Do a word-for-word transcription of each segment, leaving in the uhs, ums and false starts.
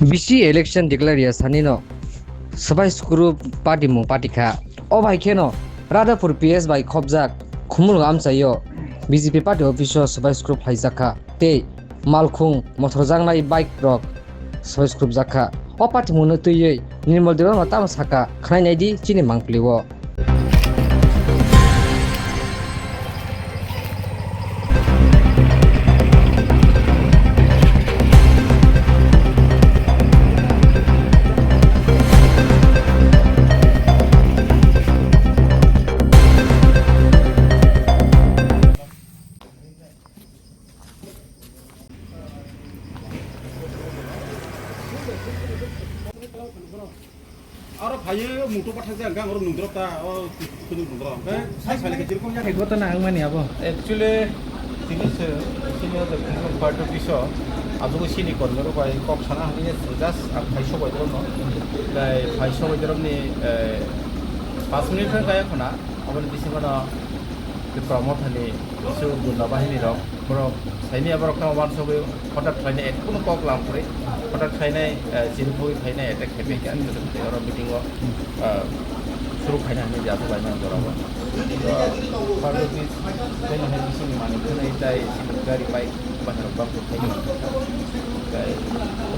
B C election declare ya sanino Swbai Skru party mung party kha. O bai kheno Radhapur P S bai khopjak Khumulwng amchaio B J P party office o Swbai Skru phlaijak kha tei malkhung mothorjaknai bike rok Swbai Skru jakha. O party mungno twiwi Nirmal Debbarma tamo sakha khwnai naidi chini mangpili o. Aro phaiwi muto pathak jang kang oro nungdrop ta o kunu nungdrop khe sai sai khe jirkong ya. Gotona ang mani abo. Actually tini se sini o party office o ajugo sini kormero bai kok sana hwnwi just ang phai sobai drop no. Tai phai sobai drop ni pas minute khe kaya khona aboni bisingo no promote hani su gunda bahini rok borok saini borok no wansugwi Hothat khlainai, kunu kok lam kwrwi, hothat khlainai, eh, chini phui khlainai, attack khaimai kha, oro meeting o, eh, suru khaina hinwi je aswk laimani jora o. Party office khaina hai bisingni manwi khwnai tai chini gari bike bathang rok bang khaina. Tai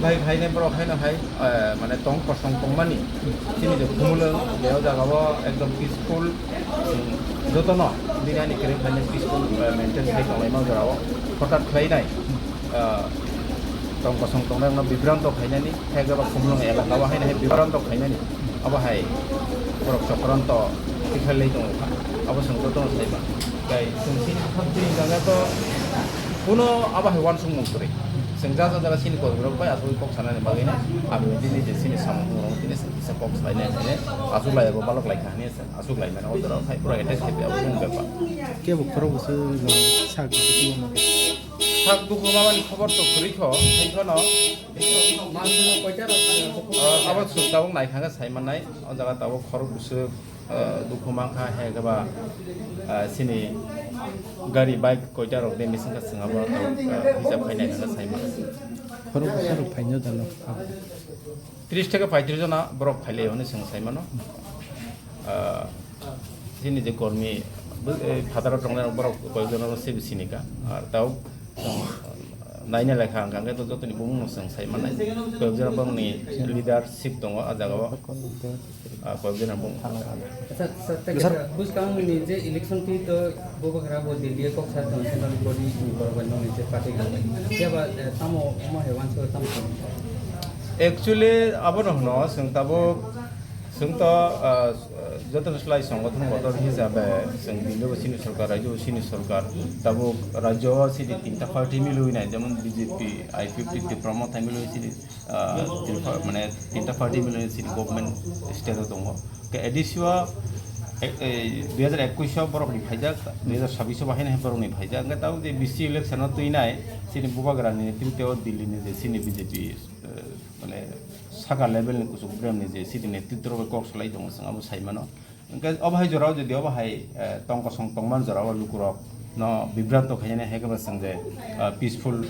bai khainai borok haino hai, eh, mane tong kosong tongmani chini je Khumulwng, je o jaga o ekdom peaceful. Chwng jotono bini ani kwrwng khainai peaceful, eh, maintain khai tonglaima jorao hothat khlainai, eh, tong kosong tongnai rokno bibranto khainani, khe eba Khumulwng elaka o haino hai bibranto khainani, abo hai borok chokranto tikhlai tongo kha, abo chwng jotono sai mano. Tei chwng chini kha twi hwnka khe to kuno abo hai uansukmung kwrwi. Chwng ja ja jaga chini kok rok bai asugwi kok sanani bagwi no, aboni bini je chini samung rok tini kisa kok salainai hwnwi aswk lai abo balok lai kha hwnwi. Aswk lai mano, o jora khai pura attack khai abo wng bepar. Kebo khorok bwswk no sak dukhu mano. Sak dukhu mamani khobor to kwrwi kho, hai phano. Ah, abo chwng tabuk nai thangkhe sai mannai, o jaga tabuk khorok bwswk, ah, dukhu mankha, hai khe ba, ah, chini gari bike koita rok de missing kha chwng abo tabuk, ah, hisab khai nai thangkhe sai mannai. Khorok bwswk rok phaino dalo. Tris theke paitris jona borok phailai hwnwi chwng sai mano. Ah, chini je kormi, bo-, eh, phataro tongnai borok koyekjona se sini ka. Ar tao, ah, naina lekha ang khe to jotoni bumung no chwng sai mannai. Koyekjona borokni leadership tongo ah jagao. Ah, koyekjona bumung. Acha, sir, tei sir, kaisa buskang ni je election twi to bubagra bo Delhi kok sa tong central body ni borok bai nong ni je party ga. Khe ba, eh, tamo omo hai wansuk tamo. Actually, abono hwno, chwng tabuk, chwng to, ah, joto slai songothon bodol hisabe, chwng Delhi bo chini sorkar, rajyo bo chini sorkar, tabuk rajyo o chini tinta party milwi nai, jemon B J P, I P F T, Tipra Motha milwi chini, ah, tinta, mane tinta party milwi chini government state o tongo. Ke A D C o, eh, eh, dui hajar ekush o borok ni phaijak, dui hajar sabbish o bahai nai borok ni phaijak. Hwnkhe tabuk je B C election o twi nai, chini bubagra ni netrito o Delhi ni je chini B J P, eh, mane saka level ni kuchuk brem ni je chini netrito rok kok salai tongo, chwng abo sai mano. Hwnkhe obo hai jorao jodi obo hai, eh, tong kosong tongman jorao lukurok no bibranto khainani hai khe bo chwng je, eh, peaceful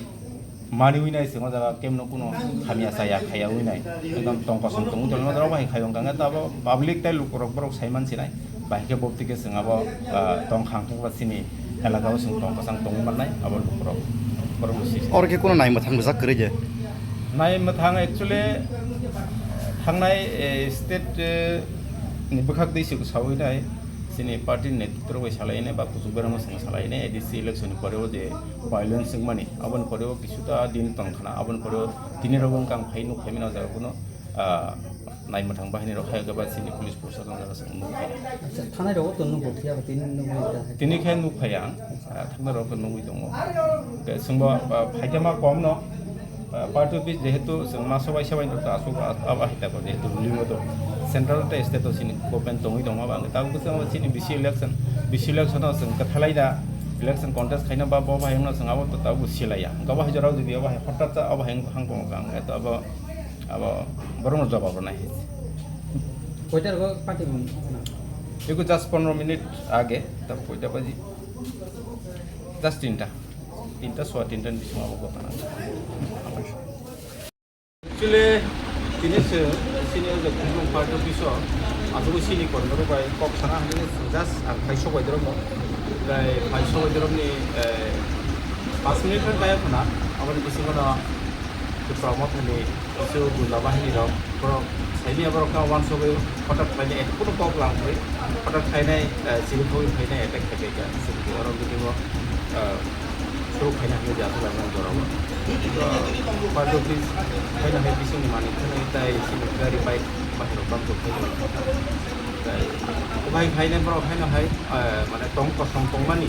maniwi nai chwng o jaga kemno kuno hamya chaya khaya wi nai ekdom tong kosong tongwi tongma jorao obo hai khai wngkha hwnkhe abo public tei lukurok borok sai man sinai bai khe bo tike chwng abo, eh, tong khang thok ba chini elaka o chwng tong kwchang tongwi mannai abo borok, borok ni sisi. Oro khe kuno nai mwthang bwjak kwrwi je? Nai mwthang actually thangnai, eh, state, eh, ni bwkhak dei se sawi nai chini party ni netrito bai salai nai ba kuchuk berama song salai nai A D C election ni pore o je violence wngmani aboni pore o kisu ta din tong khna aboni pore o tini rok wngkha ang phai nuk phai mano jaga kuno, ah, nai mwthang bahini rok hai ba chini police proshashan jaga se nuk phai. Acha, thanai rogo to nugo, phiya ba tini nugo ta hai. Tini khe nuk phai ang, ah, thangna rok nugwi tongo. Hwnkhe chwngbo, ah, phaikhe ma kom no, ah, party office jehetu chwng ma sobai sobai rok ta aswk, ah, abo hai ta ko jehetu ruling o to central tei state o chini government tongwi tongma ba, hwnkhe tabuk chwng chini B C election, B C election o chwng kwthalai da election contest khaina ba bo bai wngno chwng abo to tabuk silaiya. Hwnkhe abo hai jorao jodi abo hai hothat ta abo hai wng tong kha, hwnkhe to abo Abo borokno jawab rwnai. Koita rogo party mung? Eko just pondro minute age, ta koita baji? Just tinta. Tinta, sowa tinta ni bisingo abo gotana. Chwle tini se sini o je khumlung party office o aswk sini kormo rok bai kok sana hwnwi just ang phai sok bai dorok no. Tei phai sok bai dorok ni, eh, pas minute khe kaya khuna, aboni bisingo no Tipra Motha ni kisu gunda bahini rok borok saimanya borok no wansugwi hotat khlaina ekhuno kok langwi hotat khainai, eh, chiri khogwi phainai attack khai kha. Chwng oro meeting o, eh, Suru khaina hwnwi jasuk laimani jorao. Party office khaina hai bisingni manwi khwnwi tai chini gari bike bahairok bamjak khaio. Tai obai khaina borok haino hai, eh, mane tong kosong tongmani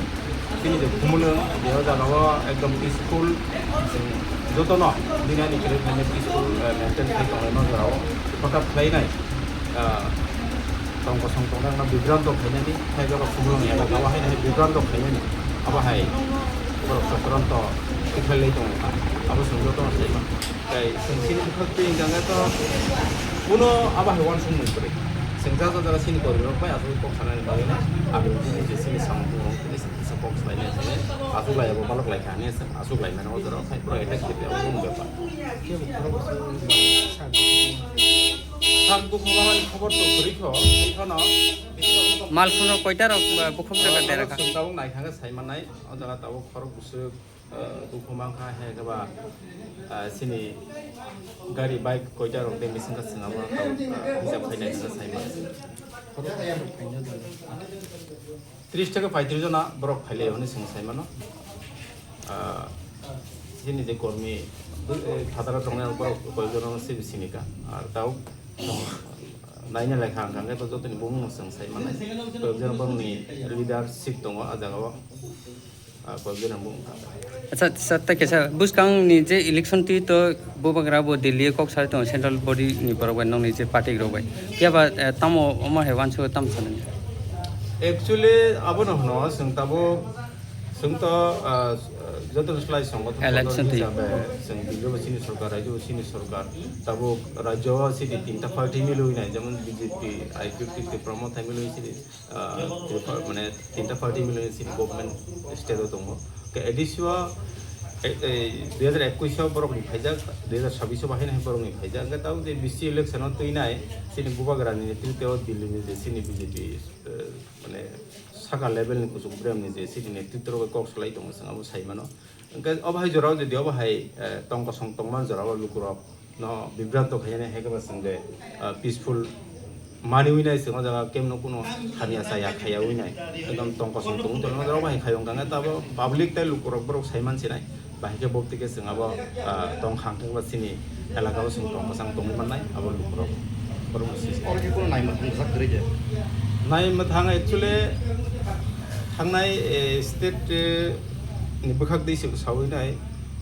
chini je khumulwng je o jagao ekdom peaceful, chwng jotono bini ani kwrwi khaina peaceful, eh, maintain khai tonglaima jorao. Hotat khlainai, ah, tong kosong tongnai no bibranto khainani, hai borok khumulwng elaka o haino hai bibranto khainani, abo hai borok chokranto tikhlailai tongo kha, abo chwng jotono saima. Tei chwng chini bwkhak twi hwnkha khe to kuno abo hai uansukmung kwrwi. Chwng ja ja jaga chini kormi rok bai aswk kok sanani bagwi no, aboni bini je chini samung tongmung tini chwng kisa kok swlainai hwnwi aswk lai abo balok lai kha hwnwi chwng aswk lai mano o jora o khai borok attack khe tongo bepar. Sak dukhu mamani khobor to kwrwi kho, tei kheno. Malkhung rok koita rok, uh, bukhuk jaga dera kha? Chwng tabuk naikha khe sai mannai, o jaga tabuk khorok bwswk, uh, dukhu mankha, hai khe ba, uh, chini gari bike koita rok de mising kha chwng abo tabuk, uh, hisab khainai hwnwi sai mano. Tris theke paitris jona borok phailai hwnwi chwng sai mano. Ah, chini je kormi, eh, phataro tongnai borok koi jono se sini ka. Ar tao naina lekha ang khe to jotoni bumung no chwng sai mano. Koi jono borokni leadership tongo ah jagao. Ah, koi jono bumung. Acha, sir, ta kisa bwskang ni je election twi to Bubagra bo Delhi o kok sai tongo central body ni borok bai nokni je party rok bai. Phiya ba, eh, tamo omo hai uansukgo tamo sanani? Actually, abono hwno, chwng tabuk, chwng to, ah, joto slai songothon election twi hisabe, chwng Delhi bo chini sorkar, rajyo bo chini sorkar. Tabuk rajyo o chini tinta party milwi nai, jemon B J P, I P F T, Tipra Motha milwi chini ah, Tripura, mane, tinta party milwi chini government state o tongo. Ke A D C o, e, e, dui hajar ekush o borok ni phaijak, dui hajar sabbish o bahai nai borok ni phaijak. Hwnkhe tabuk je B C election o twi nai, chini Bubagra ni netrito o Delhi ni je chini B J P, eh, mane, saka level ni kuchuk brem ni je chini netrito rok kok salai tongo, chwng abo sai mano. Hwnkhe obo hai jorao jodi obo hai, eh, tong kosong tongma jorao lukurok no bibranto khainani hai khe ba chwng de, ah, peaceful maniwi nai chwng o jaga kemno kuno hamya chaya khaya wi nai ekdom tong kosong tong tong o jaga bai khai wng kha tabo public tei lukurok borok sai man sinai bahai khe bo tike chwng abo, ah, tong khang thang ba chini elaka o chwng tong kwchang tongwi mannai abo lukurok borok no sis. Oro khe kuno nai mwthang kwchak kwrwi de? Nai mwthang actually thangnai, eh, state, eh, ni bwkhak dei se sawi nai.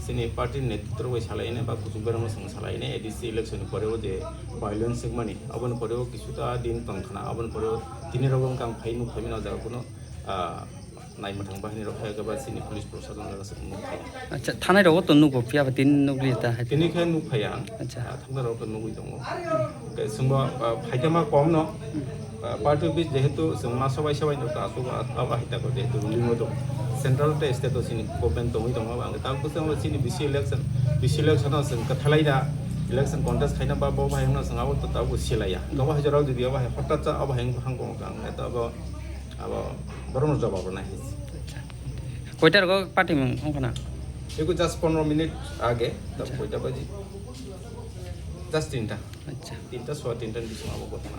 Chini party ni netrito bai salai nai ba kuchuk berama chwng salai nai A D C election ni pore o je violence wngmani, aboni pore o kisu ta din tong khna, aboni pore o tini rogo wngkha ang phai nuk phai mano o jaga kuno, ah, nai mwthang bahini rok phai khe ba chini police proshashan jaga se nuk phai. Acha, thanai rogo to nugo, phiya ba tini nukli ta hai. Tini khe nuk phai ang. Acha. Ah, thangna rok to nugwi tongo. Hwnkhe chwngbo, ah, phaikhe ma kom no, ah, party office jehetu chwng ma sobai sobai no ta aswk, ah, abo hai tako jehetu ruling o tongo. Central tei state o chini government tongwi tongo, ang tabuk chwng chini B C election, B C election o chwng kwthalai da, election contest khaina ba bo hai wngno chwng abo to tabuk silaiya. Hwnkhe bo hai jorao jodi abo hai hotat cha abo hai wngkha hangkong ang khe to abo, abo borokno jawab rwna hinwi. Koita rogo party mung wngkha na? Eko just pondro minute age, tab koita baji? Just tinta. Acha. Tinta, sowa tinta ni bisingo abo gotma.